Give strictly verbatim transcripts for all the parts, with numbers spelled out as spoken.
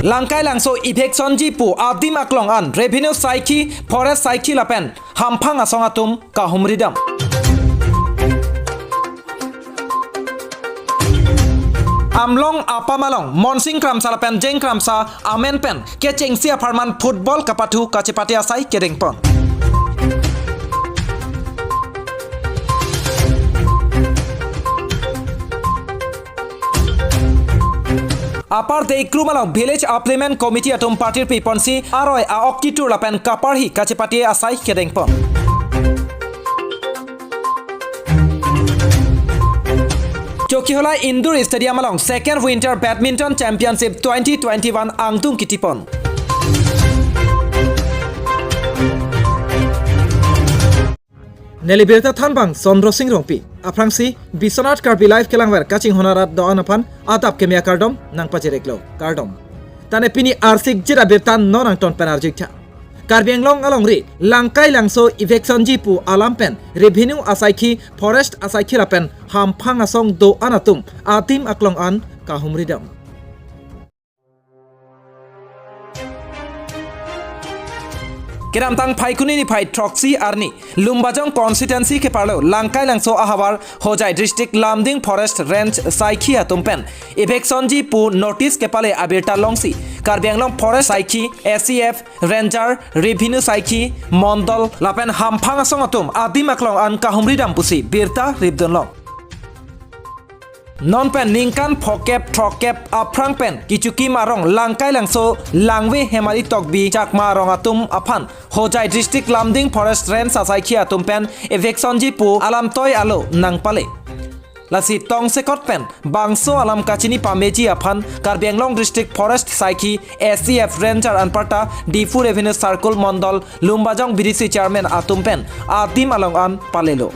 Langkailangso Ivekchonji pu adim aklong an revenue saikhi, forest saikhi lapen hamphang asong atum kahumridam. Amlong apam along Monsing Kramsa lapen Jeng Kramsa amen pen kechengsi apharman football kapathu kachepate asai kedengpon. Upper Deikrum along Village Upliftment Committee atum patir piponsi aroi a-ok kitur lapen kaparhi kachepate asai kedengpon. Chokihola Indoor Stadium along Second Winter Badminton Championship twenty twenty-one angdung kitipon. Neli birta thanbang Chandra Singh Rongpi. Aphrangsi Biswanath Karbi Live kelangver kachinghon arat do-an aphan adap keme akardom nangpachireklo, kardom. Tane pini arsik jira birta non angton pen arjuktha. Karbi Anglong alongri Langkailangso Ivekchonji pu alam pen revenue asaikhi, forest asaikhi lapen hamphang asong do-an atum adim aklong an kahumridam. Kedamtang Phaikuni niphai throksi arni Lumbajong constituency keparlo Langkailangso ahavar Hojai District Lumding Forest Range saikhi atum pen Ivekchonji pu notice kepale abirta longsi Karbi Anglong Forest saikhi, A C F, Ranger, Revenue saikhi, Mondol lapen hamphang asong atum adim aklong an kahumridam pusi birta ripdunlong. Non pen ningkan phokep throkkep aphrang pen kichukim arong Langkailangso Langve Hemari Tokbi Chakma arong atum aphan Hojai District Lumding Forest Range asaikhi atum pen Ivekchonji pu alam toi alo nangpale. Lasi tongsekot pen bangso alam kachini pameji aphan Karbi Anglong District Forest saikhi, A C F, Ranger anparta Diphu Revenue Circle, Mondol, Lumbajong B D C Chairman atum pen adim along an palelo.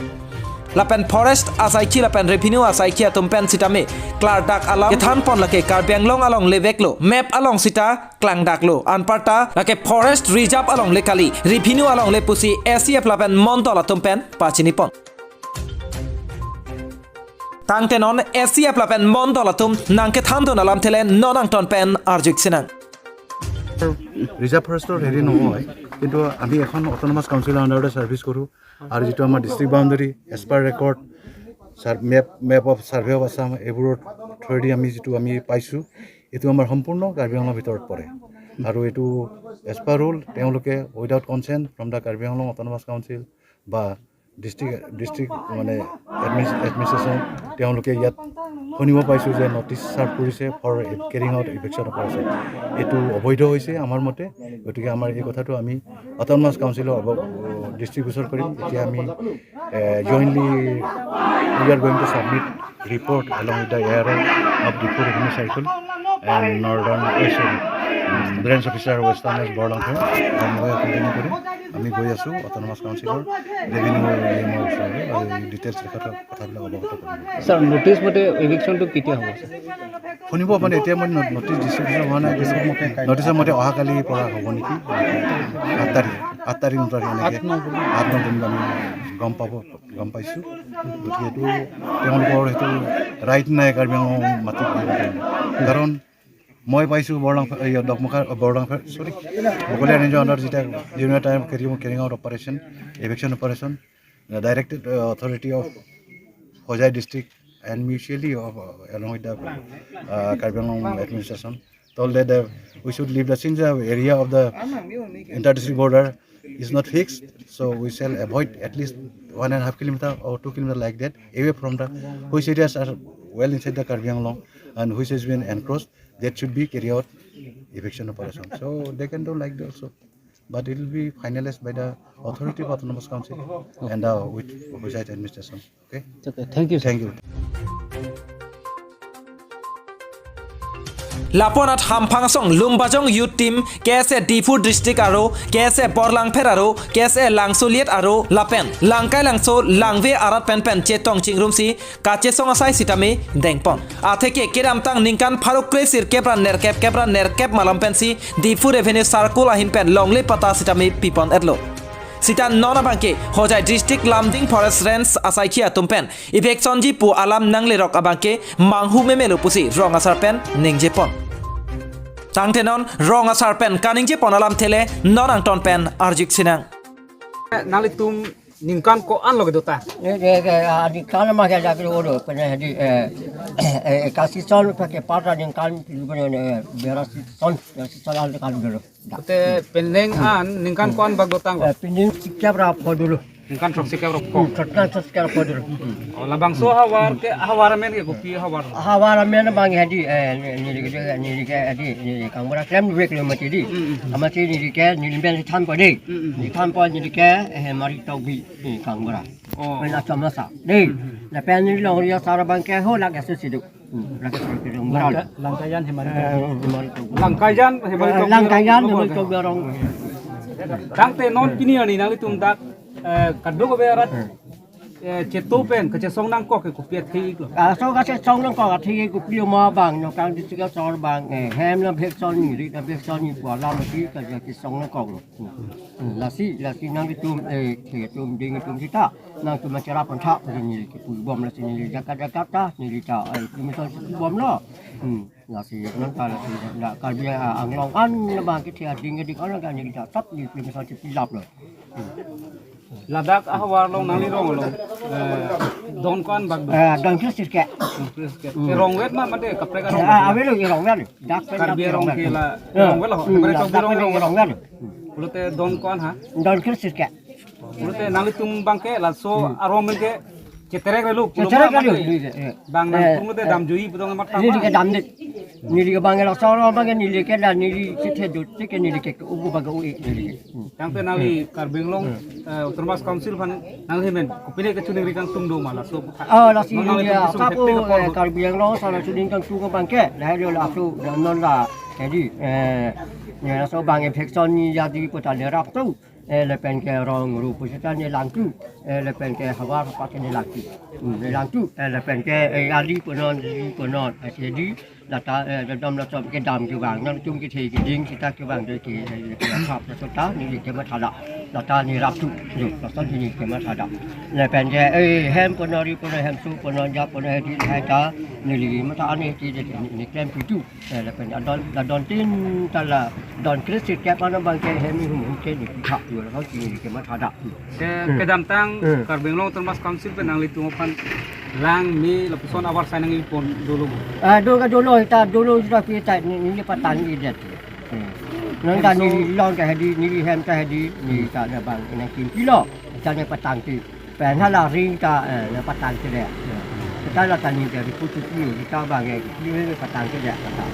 Lapen forest asaikhi lapen revenue asaikhi atum pen sitame klardak alam kethanpon, lake Karbi Anglong alongle veklo, map along sita klangdaklo, anparta lake forest reserve alongle kali, revenue alongle pusi A C F lapen Mondol atum pen pachinipon. Tangte non A C F lapen Mondol atum nangkethandun alamthe le non angton pen arjuksinang. Reserve ফৰেষ্টৰ হেৰি নহয়, কিন্তু আমি এখন অট'নমাছ কাউন্সিলৰ আণ্ডাৰতে ছাৰ্ভিচ কৰোঁ। আৰু যিটো আমাৰ district boundary, as per record, sir, map, map of survey of Assam, এইবোৰৰ থ্ৰুৱেদি আমি যিটো আমি পাইছোঁ, এইটো আমাৰ সম্পূৰ্ণ কাৰ্বি আংলঙৰ ভিতৰত পৰে। আৰু এইটো এজ পাৰ ৰুল তেওঁলোকে without consent from the Karbi Anglong autonomous council বা ডিষ্ট্ৰিক্ট, ডিষ্ট্ৰিক্ট মানে এডমিনিষ্ট্ৰেশ্যন, তেওঁলোকে ইয়াত শুনিব পাইছোঁ যে নটিচ ছাৰ্ভ কৰিছে ফৰ কেৰিং আউট ইভিকশ্যন অপাৰেশ্যন। এইটো অবৈধ হৈছে আমাৰ মতে। গতিকে আমাৰ এই কথাটো আমি অট'নমাছ কাউন্সিলৰ ডিষ্ট্ৰিবিউচন কৰিম। এতিয়া আমি jointly we are going to submit report along with the A R O' of Diphu revenue circle and northern, sorry, branch officer western S Borlangphe. মই কণ্টিনিউ কৰিম। আমি গৈ আছোঁ অট'নমাছ কাউন্সিলৰ ৰেভিনিউ ই এমৰ ওচৰলৈ আৰু ডিটেইলছ লেখাটো কথাবিলাক অৱগত কৰিম। ছাৰ, নটিচ মতে ইভিকশ্যনটো কেতিয়া হ'ব, ছাৰ? শুনিব মানে, এতিয়া মই ন- নটিচ ডিষ্ট্ৰিবিউচন হোৱা নাই। নটিচৰ মতে অহাকালিৰ পৰা হ'ব নেকি, আঠ তাৰিখ, আঠ তাৰিখ, ন তাৰিখ এনেকৈ, আঠ ন দিনত আমি গম পাব, গম পাইছোঁ। গতিকে এইটো তেওঁলোকৰ সেইটো ৰাইট নাই কাৰ্বি আংলং মাটিত, কাৰণ মই পাইছোঁ বৰলাং, এই দকমুখা, বৰলাং, চৰি, বকলীয়া ৰেঞ্জৰ আণ্ডাৰত যেতিয়া union time carrying, carrying out operation, ইভিকশ্যন operation, the directed uh, authority of Hojai district and mutually of, uh, along with the uh, Karbi Anglong administration told that uh, we should leave the, since the area of the inter-district border is not fixed, so we shall avoid at least one and a half kilometer or two kilometer like that away from the, which areas are well inside the Karbi Anglong and which has been encroached, that should be carry out eviction operation. So they can do like that also. But it will be finalized by the authority of Autonomous Council and uh, with Hojai administration. Okay? Okay, thank you, sir. Thank you. Lapuanat hamphang asong Lumbajong Youth Team, K S A Diphu District aro, K S A Borlangpher aro, K S A Langsoliet aro, lapen Langkailangso Langve arat pen pen chetong chingrumsi kachesong asai sitame dengpon. Atheke kedamtang ningkan pharo kre sirkep ra nerkep kep ra nerkep malom pensi Diphu Revenue Circle ahin pen longle patta sitame pipon etlo. Sita non abangke Hojai District Lumding Forest Range asaikhi atum pen iveksonji pu alam nanglerok abangke manghu memelo pusi rong asar pen ningjepon. Tangte non rong asar pen kaningjepon alamthe le non angton pen arjik sinang. Nanglitum ningkan ko-an lo kedotang? Ne, ne, ne, ah, ningkan ma ke jak lo do, pene di, eh, eh, eh, kasi son pa ke pata ningkan, pene, eh, berasi son, berasi son an kan dolo. Te penang an ningkan ko-an bak dotang lo? Eh, penang sikap ra pho dolo. Ningkan throksi kep ra pho. Hmm, ningkan throksi kep ra pho dolo. Oh, labangso havar ke, havar amen ke kopi havar? Havar amen abang hedi, eh, ni, ni ke, ni ke hedi, ni Kangbura klem dua kilometer di. Hmm, hmm. Amatsi ni ke, ni ben than pho di. Hmm, hmm. Ni than pho ni ke, eh, Maritokbi, ni Kangbura. Oh. Pen Achamasa. Di. Hmm, hmm. Lapen ni longri asar abang ke ho lake susi do. Hmm, lake susi do. Langka-, Langkajan Hemari. Eh, Hemari. Langkajan Hemari. Eh, Langkajan Hemari Tokbi arong. Tangte non pini arni nanglitum dak, eh, kadokave arat, eh, cheto pen kachesong nangkok ke kopi athe-ik lo? Ah, so kachesong nangkok athe-ik kopi ma bang, Nokang district asor bang, eh, hem la bhek son ni, rit la bhek son ni, pu alam si kachesong nangkok lo. Hmm. Hmm, lasi, lasi nanglitum, eh, ketum ding atum sita, nangtum acara pon tha, pu neli kepui bom lasi neli jakat jakat ta, neli ta, eh, permission si bom lo. Hmm. Lasi nonta lasi dak Karbi, ah, Anglong an abang kethe ading ading an kan neli ta tap neli permission si pilap lo. Hmm. Ladak ahavar along nangli rong along, eh, don ko-an bak do? Eh, don kre sirkep. Don kre sirkep. Hmm. Ke rong vet ma mate kaprek arong? Ah, ave lo ke rong vet. Dak pen Karbi dak arong rong ke vet. La, eh, rong vet lo. Hmm, Hemari dak, Tokbi dak rong pen vet lo. Rong vet. Pulote don ko-an ha? Don kre sirkep. Pulote nanglitum abang ke laso, hmm, arong amen ke cheterek relu, pulo cheterek ma relu, mate. Iya, iya. Bang nangtum, eh, te, eh, damjui pu dong amat neli ke tama. Damde. Neli ke bang laso arong abang ke neli ke la neli chethe do, te ke neli ke ubu bang ke ui neli ke. Hmm. Tangte nangli, hmm, Karbi Anglong, hmm, eh, Autonomous Council aphan nangli men kopine kachiningri kangtung do ma laso aphuthak? Oh, lasi non nangli neli tum kesung kapu, hektik apor, eh, ho. Karbi Anglong asar kachiningri kangtung abang ke, lahai lo laso, non la, hedi, eh, ne laso abang eviction ni jadi puta ne rap tu. Eh, lapen ke rong ru pusita ne langtu. Eh, lapen ke havar pakke ne langtu. Hmm, ne langtu. Eh, lapen ke, eh, ali punon, li punon, eh, sedi, lata, eh, dam laso kedam kevang. Nangtum kethe keding sita kevang do ke, eh, ke hap laso ta, neli ke mathada. Lata ne rap tu. Yo, laso neli ke mathada. Lapen ke, eh, hem punon, ri punon, hem su punon, ja punon, hedi, hai ta, neli matha ane ti de, ne, ne klem pitu. Eh, lapen adon, adon tin tala don kre sirkep ano abang ke hemi hum hum ke ni pitha yo lo kini ke mathada. Ke, hmm, kedamtang, hmm, Karbi Anglong Autonomous Council pen nanglitum aphan lang me lapuson avar sai nangji pon dolo ma? Ah, do ka dolo ta dolo sudah kita ni, ni patang idet. Hmm. Nang ta hem so ni long ta hedi, ni hem ta hedi, ni ta da bang ina kim kilo. Ta ne patang ti. Pen hala ring ta, eh, na patang ke dek. Kita la tani dari putu piu, kita bang, eh, piu ni patang ke dek kata.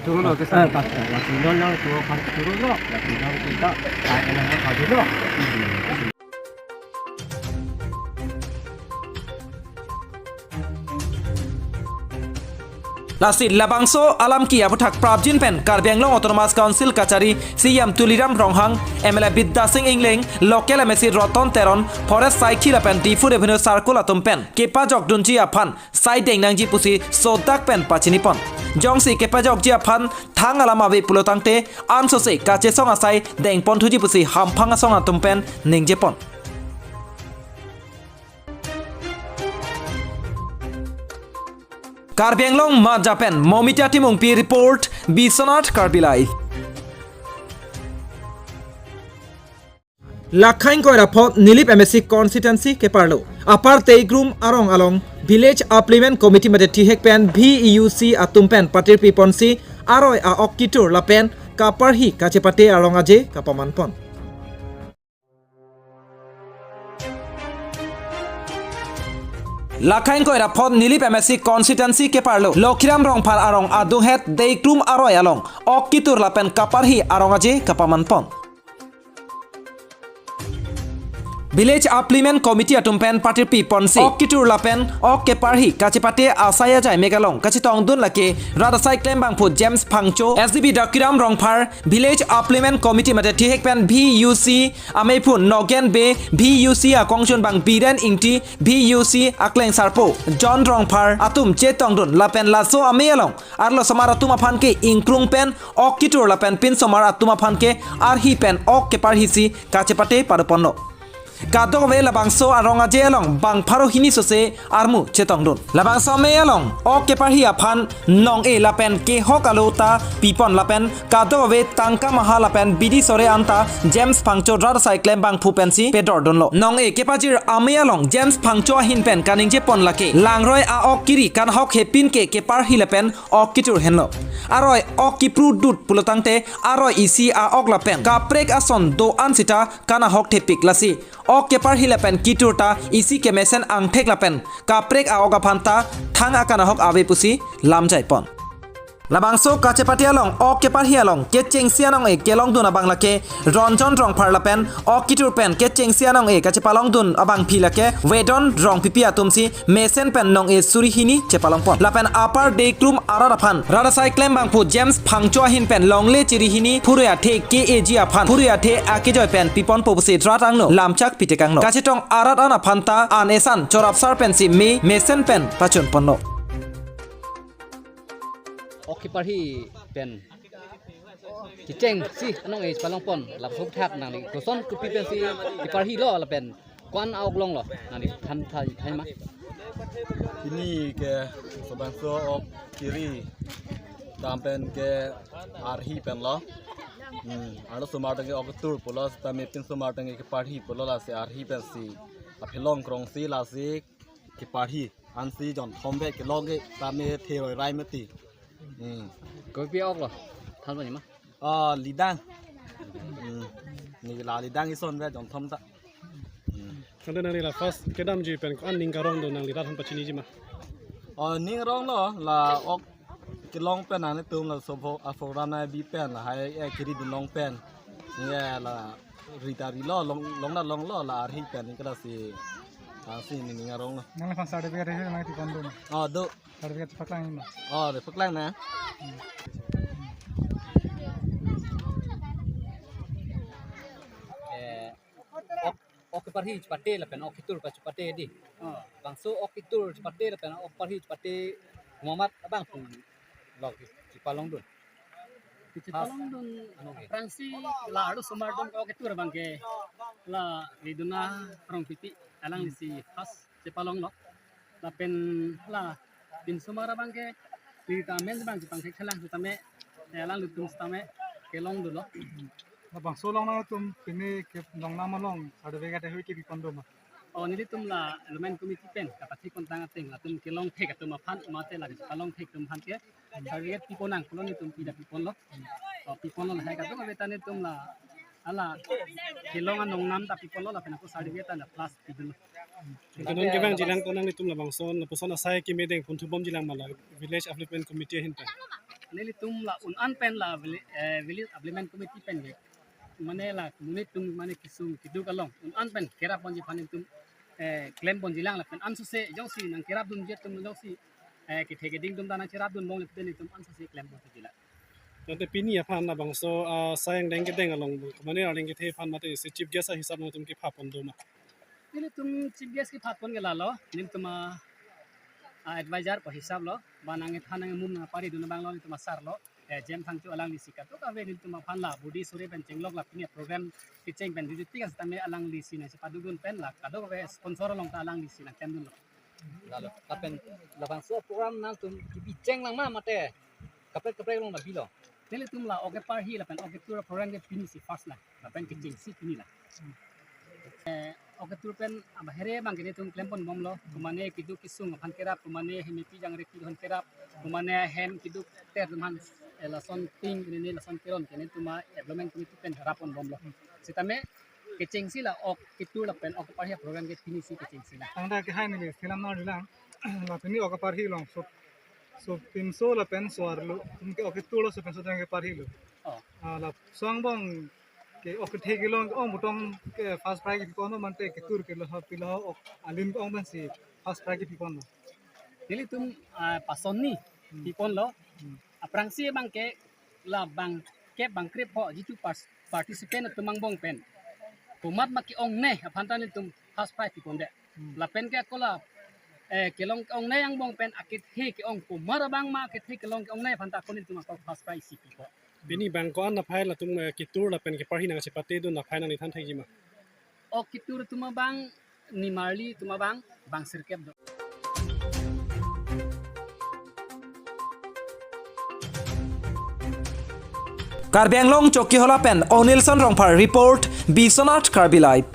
Turun lo ke sana. Eh, pas, eh, lasi non lo, tu kan turun lo, lasi non kita, ah, enak apa dulu. Lasi labangso alam ki aphuthak prapjin pen Karbi Anglong Autonomous Council kachari C E M Tuliram Ronghang, M L A Bidya Sing Engleng, local M A C Roton Teron, Forest Saikhi lapen Diphu Revenue Circle atum pen kepajok dunji aphan sai deng nangji pusi sodak pen pachini pon. Jongsi kepajokji aphan thang alam ave pulo tangte ansose kachesong asai deng pon thuji pusi hamphang asong atum pen ningje pon. Karbi Anglong Manja pen Momita Timungpi report, Biswanath Karbi Live. Lakhain koira phot Nilip M A C constituency keparlo Upper Teikrum arong along Village Upliftment Committee mate thihek pen V E U C atum pen patirpi ponsi aroi a-ok kitur lapen kaparhi kachepate arong aje kapaman pon. Lakhain koira phot Nilip M A C constituency keparlo Lokhiram Rongphar arong adunghet Deikrum aroi along ok kitur lapen kaparhi arong aje kapaman pon. Village Upliftment Committee atum pen patirpi ponsi ok kitur lapen ok keparhi kachepate asai ajai megalong kachetongdun lake rat asai klembangphu James Phangcho, S D P Dokhiram Rongphar, Village Upliftment Committee mate thihek pen V U C ameiphu Nogen Bey, V U C akongchunbang Biren Ingti, V U C akleng sarpo John Rongphar atum chetongdun lapen laso amei along arlosomar atum aphan ke ingkrung pen ok kitur lapen pinsomar atum aphan ke arhi pen ok keparhisi kachepate padoponlo. Kadokave labangso arong aje along bang pharo hini sose armu chetongdun. Labangso amei along ok keparhi aphan nong-e lapen kehok alo ta pipon lapen kadokave tangka maha lapen bidi sore anta James Phangcho rat asai klembangphu pensi pedordunlo. Nong-e kepajir amei along James Phangcho ahin pen kaningjepon lake langroi a-ok kiri kanahok hepin ke keparhi lapen ok ketur henlo. Aroi ok kipru dut pulotangte aroi isi a-ok lapen kaprek ason do-an sita kanahok thepik, lasi ok keparhi lapen ketur ta isi kemesen angthek lapen kaprek a-ok aphan ta thang akanahok ave pusi lamjaipon. Labangso kachepate along ok keparhi along kechengsi anong-e kelongdun abang lake Ronjon Rongphar lapen ok ketur pen kechengsi anong-e kachepalongdun abangpi lake Wedon Rongpipi atumsi mesen pen nong-e suri hini chepalongpon. Lapen Upper Dekrum arat aphan rat asai klembangphu James Phangcho ahin pen longle chiri hini phurui athe K A G aphan phurui athe akejoi pen piponpo pusi rat angno lamchak pitekanglo. Kachetong arat an aphan ta an esan chorapsar pensi me mesen pen pachunponlo. Ok keparhi pen kechengsi anong-e palongpon, lapuson thak nangli koson kopi pensi keparhilo lapen ko-an a-ok longlo, nangli than tha thai ma? Pini ke labangso ok kiri dam pen ke arhi penlo. Hmm, arlosomar tangte ok ketur pulo, sitame pinsomar tangte keparhi pulo, lasi arhi pensi aphelong krongsi lasi keparhi ansi jonthom vet kelong ke tame theroi rai mati. Hmm. Kopi ok lo? Than bani ma? Ah, lidang. Hmm. Ne la lidang ison vet jonthom ta. Hmm. Tangte nangli la first kedamji pen ko-an ning karongdun, nangli rat aphan pachiniji ma? Oh, ning ronglo, la ok kelong pen nanglitum laso pho-, a program nangbi pen lahai, eh, kiri dun long pen. Ye la ri ta rilo, long, long ta longlo, la arhi pen ning kala si, ah, si ning ning aronglo. Nangphan certificate he nang ti kondo ma? Oh, do. Certificate paklang ma? Oh, de paklang na. Eh, ok, ok keparhi chepate lapen ok ketur pa chepate di. Oh. Bangso ok ketur chepate lapen ok keparhi chepate komat abang pu lok chepalongdun? Chepalongdun. Ano ke? Aphrangsi la arlosomar atum ok ketur abang ke la Riduna Rongpipi alanglisi first chepalonglo. Lapen la pinsomar abang ke neli ta amen abang chepangthek thelang sitame, eh, alanglitum sitame kelongdunlo. Labangso along nangtum pini ke longnam along certificate ahui kepi kondo ma? Oh, nelitum la Women Committee pen kapathik kontang ateng latum kelong thek atum aphan mate la palong thek atum aphan ke certificate piponang pulo, nelitum pida piponlo. Oh, piponlo, lahai kadokave ta nelitum la ala kelong anong nam ta piponlo, lapen ako certificate ta la plus pidunlo. Ante non kevangjilang ta nanglitum labangso lapuson asai keme dengpon thubomjilang ma la Village Upliftment Committee ahin pen? Nelitum la un-an pen la village, eh, Village Upliftment Committee pen ke mane la monit atum mane kesung keduk along un-an pen kerapponji aphan nelitum, eh, klemponjilang lapen ansose jongsi nangkerapdunji atum jongsi, eh, kethe keding atum ta nangcherapdun bom le pute nelitum ansose klemponjilang. Tangte pini aphan labangso, ah, asai angdeng kedeng along mane arleng kethe aphan mate isi chief guest ahisap nangtum kepapon do ma? Nelitum chief guest kepapon ke lalo, nelitum a, a advisor pu hisap lo, ba nangkethan nangmum nangparidun abang lo, nelitum asar lo, eh, James Phangcho alanglisi kadokave nelitum aphan la bidi sore pen chenglok la pini program kecheng pen duty tik sitame alanglisi nangchepadodun pen la kadokave sponsor along ta alanglisi nangklemdunlo. Lalo, lapen labangso program nangtum kebi chenglang ma mate kaprek kaprek along la bilo? Nelitum la ok keparhi lapen ok ketur program ke pinisi first la, lapen kechengsi pini la. Eh, ok ketur pen abahere abang ke nelitum klempon bomlo, komane keduk kesung aphan kerap, komane hemepi jangre aphan kerap, komane hem keduk ter aphan, eh, lason ping, nene lason keron ke nelitum a Development Committee pen rappon bomlo. Sitame kechengsi la ok ketur lapen ok keparhi program ke pinisi kechengsi la. Tangte kehai neli selam nangjilang, la pini ok keparhi along so, so pinso lapen so arlo, tum ke ok ketur lo, so pinso tang keparhi lo. Oh. Ah, laso angbong ke ok kethe kelong ke-ong pu tong ke first prize kepipon lo mate ketur ke lo ha pilo ok alim ke-ong pensi first prize kepipon lo? Nelitum, ah, pason ni Hmm. piponlo. Hmm. Aphrangsi abang ke la bangkep bangkrep ho jitu pas-, participant atum angbong pen komat ma ke-ongnei aphan ta nelitum first prize pipondet. Hmm. Lapen ke ako la, eh, kelong ke-ongnei angbong pen akethe ke-ong komat abang ma akethe kelong ke-ongnei aphan ta ako nelitum ako first prize si pipo. Pini bang ko-an aphai latum, eh, ketur lapen keparhi nangchepatedun aphai nangli than thekji ma? Okitur atum abang, nimarli atum abang, bang sirkep do. Karbi Anglong Chokihola pen Onilson Rongphar report, Biswanath Karbi Live.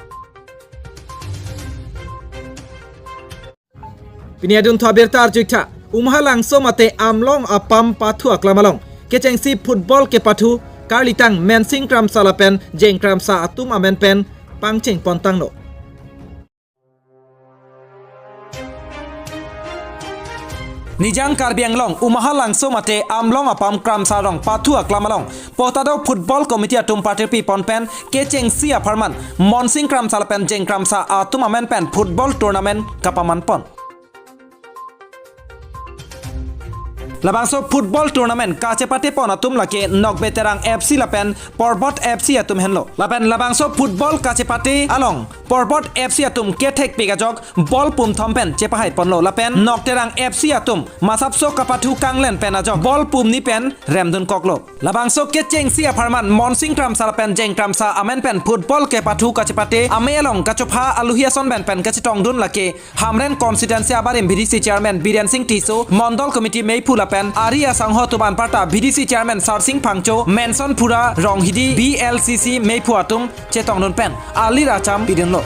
Pini adunthu abirta arjuitha, Umhalangso mate Amlong apam pathu aklam along kechengsi football kepathu karlitang Mensing Kramsa lapen Jeng Kramsa atum amen pen pangcheng pontanglo. Nijang Karbi Anglong Umhalangso mate Amlong apam Kramsa arong pathu aklam along Potado Football Committee atum patirpi pon pen kechengsi apharman Monsing Kramsa lapen Jeng Kramsa atum amen pen football tournament kapaman pon. Labangso football tournament kachepate pon atum lake Nokbe Terang F C lapen Porbot F C atum henlo. Lapen labangso football kachepate along Porbot F C atum kethekpik ajok ball pum thom pen chepahai ponlo. Lapen Nok Terang F C atum masapso kapathu kanglen pen ajok ball pum ni pen remdun koklo. Labangso kechengsi apharman Monsing Kramsa lapen Jeng Kramsa amen pen football kepathu kachepate amei along kachopha aluhi ason pen pen kachetongdun lake Hamren constituency abarim B D C chairman Biren Singh Tisso, Mondol committee meiphu lapen ari asangho atum anparta B D C chairman Sarsing Phangcho, Menson Phura, Ronghidi, B L C C meiphu atum chetongdun pen alir acham pidunlo.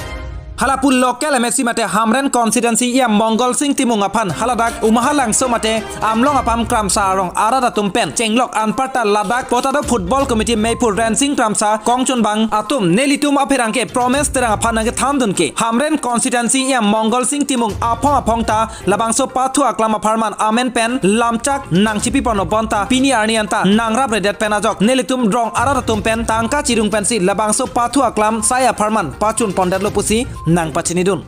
Hala pu local M A C mate Hamren constituency E M Mongol Singh Timung aphan haladak Umhalangso mate Amlong apam Kramsa arong arat atum pen chenglok anparta ladak Potado Football Committee meiphu Rensing Kramsa kongchunbang atum nelitum apherangke Promes Terang aphan nangkethandun ke Hamren constituency E M Mongol Singh Timung aphong aphong ta labangso pathu aklam apharman amen pen lamchak nangchipi ponlo bonta pini arni anta nangrapre det pen ajok nelitum rong arat atum pen tangka chirung pensi labangso pathu aklam sai apharman pachun pondetlo pusi nangpachinidun.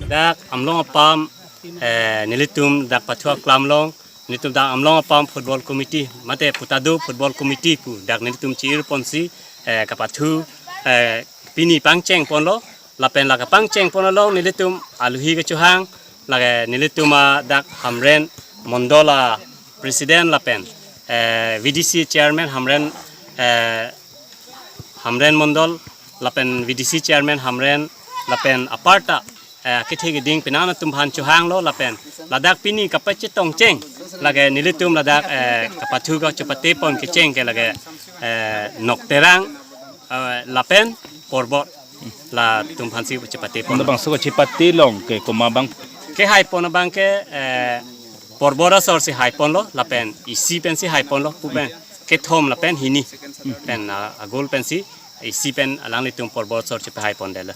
Dak Amlong apam, eh, nelitum dak pathu aklam along, nelitum dak Amlong apam football committee, mate Potado Football Committee pu dak nelitum chi-ir ponsi, eh, kapathu, eh, pini pangcheng ponlo, lapen la kapangcheng pon along nelitum aluhi kechohang, lake nelitum adak Hamren Mondol a president lapen, eh, V D C chairman Hamren, eh, Hamren Mondol lapen V D C chairman Hamren lapen aparta, eh, kethe keding penang atum aphan chohanglo lapen ladak pini kapachetongcheng lake nelitum ladak, eh, kapathu kachepate pon kecheng ke lake, eh, Nok Terang, eh, lapen Porbot latum aphansi chepate pon. Labangso kachepate along ke komat abang? Kehai pon abang ke, eh, Porbot asor si hai ponlo lapen isi pensi hai ponlo pu pen kethom lapen hini pen, ah, agol pensi isi pen alanglitum Porbot asor chepahai pondetlo.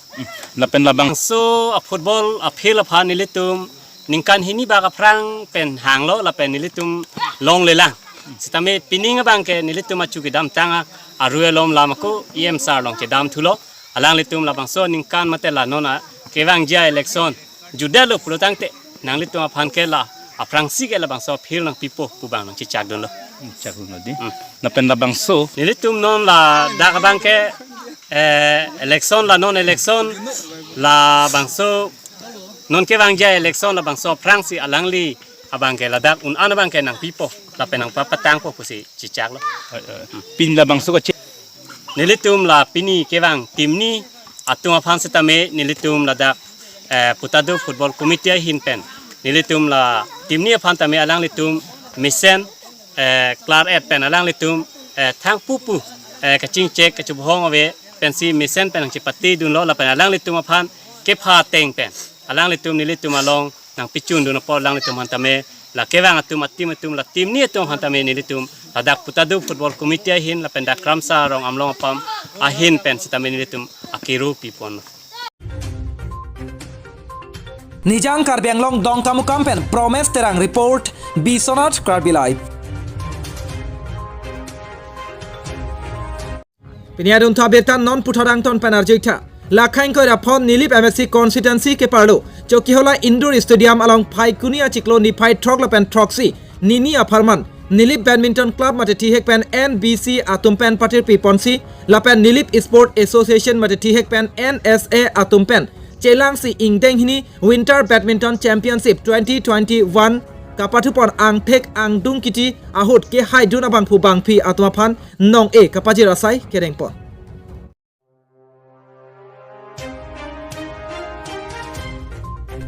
Lapen labangso a football a field aphan nelitum ningkan hini bak aphrang pen hanglo lapen nelitum longlelang. Sitame pining abang ke nelitum achu kedamtang a arui alom lam ako E M sir along chedamthulo. Alanglitum labangso ningkan mate la non a kevangji a election jutdetlo pulo tangte nanglitum aphan ke la aphrangsi ke labangso field nangpipo pu abang nangchechakdunlo. Hmm, chakdunlo dei. Hmm. Lapen labangso nelitum non ladak abang ke, eh, election la non election labangso non kevangji a election labangso aphrangsi alangli abang ke ladak un-an abang ke nangpipo lapen nangpapatangpo pusi chechaklo. Eh, eh. Pini labangso kache- Nelitum la pini kevang team ni atum aphan sitame nelitum ladak, eh, Potado Football Committee ahin pen nelitum la team ni aphan tame alanglitum mesen, eh, klar-et pen alanglitum, eh, thang pupu, eh, kachingchek kachubohong ave pensi mesen pen nangchepatedunlo lapen alanglitum aphan kepha ateng pen alanglitum nelitum along nangpichundun apot alanglitum aphan tame la kevang atum a-team atum la team ni atum aphan tame nelitum ladak Potado Football Committee ahin lapen dak Kramsa arong Amlong apam ahin pen sitame nelitum akiru pipon. Nijang Karbi Anglong Dongkamukam pen Promes Terang report, Biswanath Karbi Live. Pini adunthu abirta non puthot angton pen arjuitha. Lakhain koira phon Nilip M A C constituency keparlo Chokihola Indoor Stadium along Phaikuni achiklo niphai throk lapen throksi nini apharman Nilip Badminton Club mate thihek pen N B C atum pen patirpi ponsi lapen Nilip Sport Association mate thihek pen N S A atum pen chelangsi ingdeng hini Winter Badminton Championship twenty twenty-one kapathupon angthek angdung kiti ahut kehaidun abangphu bangphi atum aphan nong-e kapajir asai kerengpon.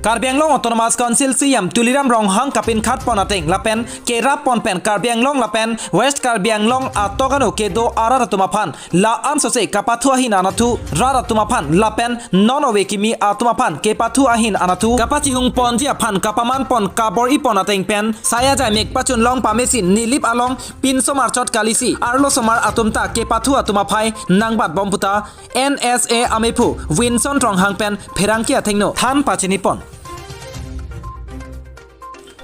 Karbi Anglong Autonomous Council C E M Tuliram Ronghang kapinkhat pon ateng lapen kerap pon pen Karbi Anglong lapen West Karbi Anglong atok ano kedo arat atum aphan la-an sose kapathu ahin anatthu, rat atum aphan lapen non ove kimi atum aphan kepathu ahin anatthu kapachihung ponji aphan kapaman pon kabor-i pon ateng pen sai ajai mek pachun long pame si Nilip along pinsomar chot kalisi arlosomar atum ta kepathu atum aphai nangbat bom puta N S A amephu Winson Ronghang pen pherangke athengno than pachini pon.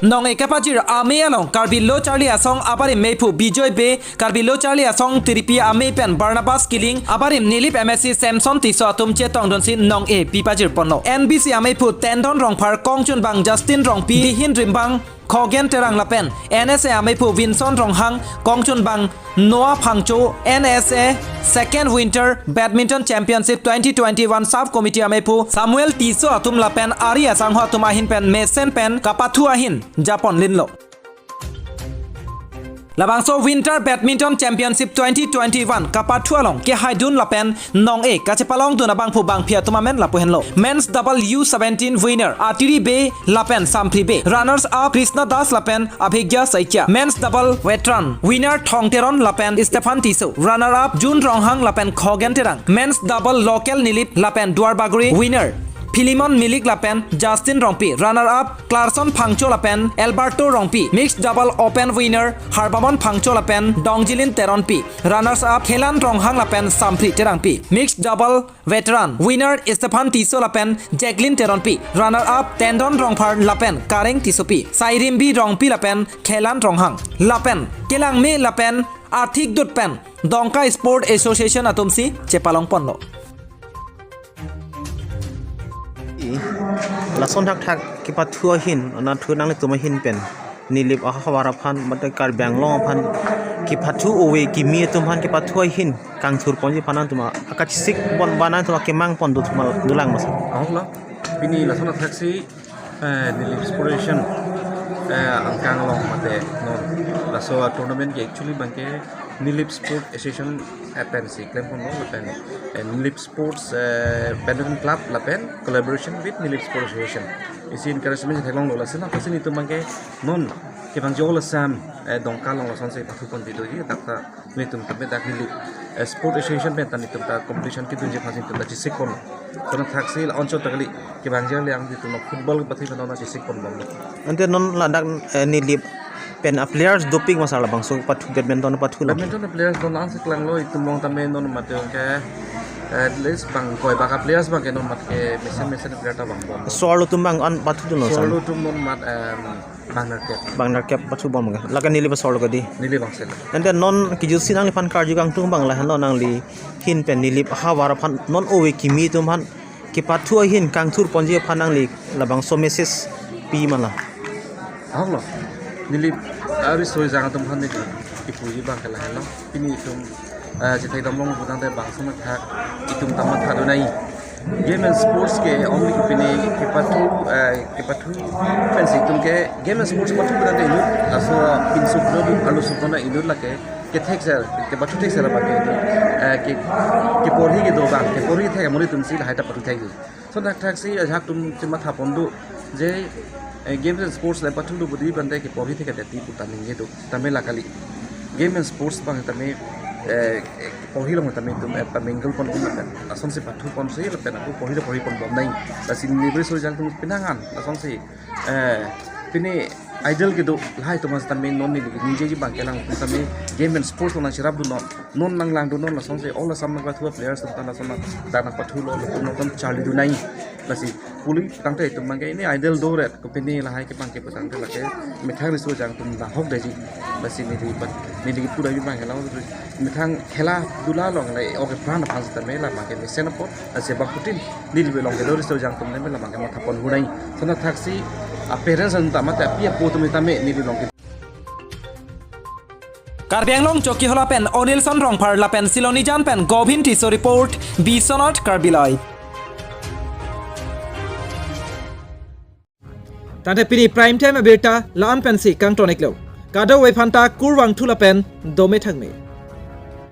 Nong-e kapajir amei along Karbi Lo Charli Asong abarim mephu Bijoy Bey, Karbi Lo Charli Asong Tiripi amei pen Barnabas Killing, abarim Nilip M A C Samson Tisso atum chetongdunsi nong-e pipajir ponlo. N B C amephu Tendon Rongphar, kongchunbang Justin Rongpi, dihin rimbang Khogen Terang lapen N S A amephu Winson Ronghang, kongchunbang Noah Phangcho, N S A Second Winter Badminton Championship twenty twenty-one Sub Committee amephu Samuel Tisso atum lapen ari asangho atum ahin pen mesen pen kapathu ahin japon linlo. Labangso Winter Badminton Championship twenty twenty-one kapathu along kehaidun lapen nong-e kachepalongdun abangphu bangphi atum amen lapu henlo. Men's Double U seventeen winner Atiri Bey lapen Samphri Bey. Runners up Krishna Das lapen Abhigya Saikia. Men's Double Veteran winner Thong Teron lapen Stephen Tisso. Runner up Jun Ronghang lapen Khogen Terang. Men's Double Local Nilip lapen Duarbagori winner Philemon Milik lapen Justin Rongpi. Runner up Clarkson Phangcho lapen Alberto Rongpi. Mixed Double Open winner Harbamon Phangcho lapen Dongjilin Teronpi. Runners up Khelan Ronghang lapen Samphri Terangpi. Mixed Double Veteran winner Stephen Tisso lapen Jacqueline Teronpi. Runner up Tendon Rongphar lapen Kareng Tissopi. Sairimbi Rongpi lapen Khelan Ronghang. Lapen kelangme lapen arthik dut pen Dongka Sport Association atumsi chepalong ponlo. I, lason thakthak kepathu ahin, anatthu nanglitum ahin pen Nilip ahavar aphan, mate Karbi Anglong aphan kepathu, ove kimi atum aphan kepathu ahin kangthur ponji aphan nangtum akachesik pon ba nangtum akemang pon do thuma dolang masa. Ahok lo, pini lason athaksi, eh, Nilip Sport Association, eh, angkang along mate non laso tournament ke actually bangke Nilip Sport Association pensi klem ponlo lapen, eh, Nilip Sports, eh, Badminton Club lapen collaboration with Nilip Sports Association. Isi encouragement theklonglo, lason apotsi nelitum abangke non kevangji all Assam, eh, Dongka along lasonsi pathu pon pidoji, dak ta nelitum tame dak Nilip, eh, Sports Association pen ta nelitum ta competition kedunji aphansi nelitum ta chesik pon. Lason athaksi la-anchot ta kali kevangji arleng nelitum football pathu pen ta chesik pon bomlo. Ante non ladak, eh, Nilip pen a players doping masa labangso pathu badminton pathu lo. Badminton players non la-ansi klanglo, itum along tame non mate ke at least bang koi baka players abangke non mate ke mesen mesen player ta bang bom. So-arlo atum bang an pathu dunlo san. So-arlo atum non mat, em, bang nerkep. Bang nerkep pathu bom ke. Lake Nilip so-arlo ke dei. Nilip abang sel. Ante non kejutsi nangliphan karju kangtung abang lahenlo, nangli ahin pen Nilip ahavar aphan non ove kimi atum aphan kepathu ahin kangthur ponji aphan nangli labangso message pi ma la? Ahok lo. Nilip ari soi jang atum aphan neli kipuji abangke lahenlo. Pini itum, eh, chethekdam long putangte bangso athak itum ta matha do nai. Game and sports ke only ke pini kepathu, eh, kepathu pensi itum ke game and sports pathu putangte inut, laso pinso inut, arlosomar inut lake kethek ser, kepathu thek ser abangke, eh, ke, keporhi kedo abang, keporhi thek amonit atumsi lahai ta pathu thek. Lason athaksi ajahak atum chematha pon do je, eh, games and sports le pathu do budi bante keporhi thek ati pu ta ningje do. Tame la kali. Game and sports abang tame, eh, porhi along tame itum, eh, pamingle pon pon lapen lasonsi pathu ponsi lapen ako porhi lo porhi pon bom nai. Lasi Nilip ari soi jang atum pinangan lasonsi, eh, pini idol kedo lahai atum aphan tame non neli ningjeji abangke lang tame game and sports along nangcherap dun non. Non nanglangdun non lasonsi all Assam nangpathu players atum ta lason nang dak nangpathulo, latum nangtum charli dun nai. Lasi puli tangte itum abangke ini idol do ret ko pini lahai ke abangke putangte lake methang riso jang atum nanghok detji. Lasi neli pat neli pura abangke lang methang khela dula along le oke pran aphan sitame la abangke mesen apot. Lasi bangphutin Nilip along kedo riso jang atum le la abangke matha pon hunai. Lason athaksi a parents atum ta mate api apo atum tame Nilip along ke Karbi Anglong Chokihola pen Onilson Rongphar lapen Silonijan pen Govin Tisso report, Biswanath Karbi Live. Tangte pini prime time abirta la-an pensi kangton-iklo. Kadokave aphanta kurvangthu lapen dome thangme.